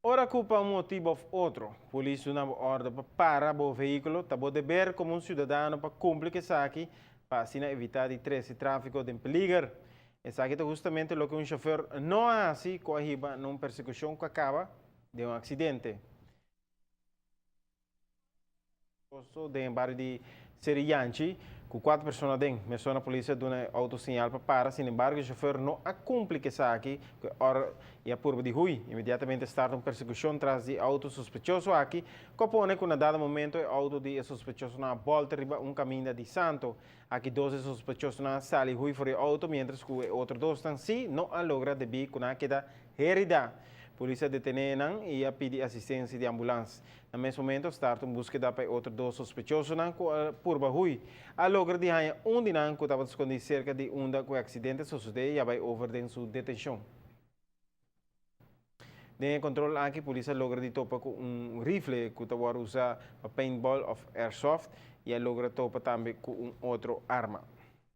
Ora ku pa un motibu òf otro, polis duna bo òrdu pa para bo vehíkulo, ta bo deber komo un siudadano pa kumpli ku esaki pa asina evitá di trese tráfiko den peliger. Esaki ta hustamente loke un shofèr no a hasi ku a hiba na un persekushon ku a kaba den un aksidente. Posto den e bario di Seri Yanchi cu cuatro persona aden. Mesora polis a duna e auto señal pa para, sin embargo e chofer no a cumpli cu esaki cu e ora y a purba di huy. Inmediatamente start un persecucion tras di e auto sospechoso aki cu a pone cu na dado momento e auto di e sospechosonan a bolta riba un caminda di santo. Aki dos e sospechosonan a sali huy for di e auto mientras cu e otro dosnan si no a logra debi cu nan a keda herida. Polis a detene nan y a pidi asistencia di ambulans. Na mes momento a starta un buskeda pa e otro dos sospechosonan ku a purba hui. A logra di haña un di nan ku tabata skondí serka di unda ku e aksidente a sosodé i a bai over den su detenshon. Den e kontrol aki polis a logra di topa ku un rifle ku ta wòrdu usá pa paintball òf airsoft i a logra topa tambe ku un otro arma.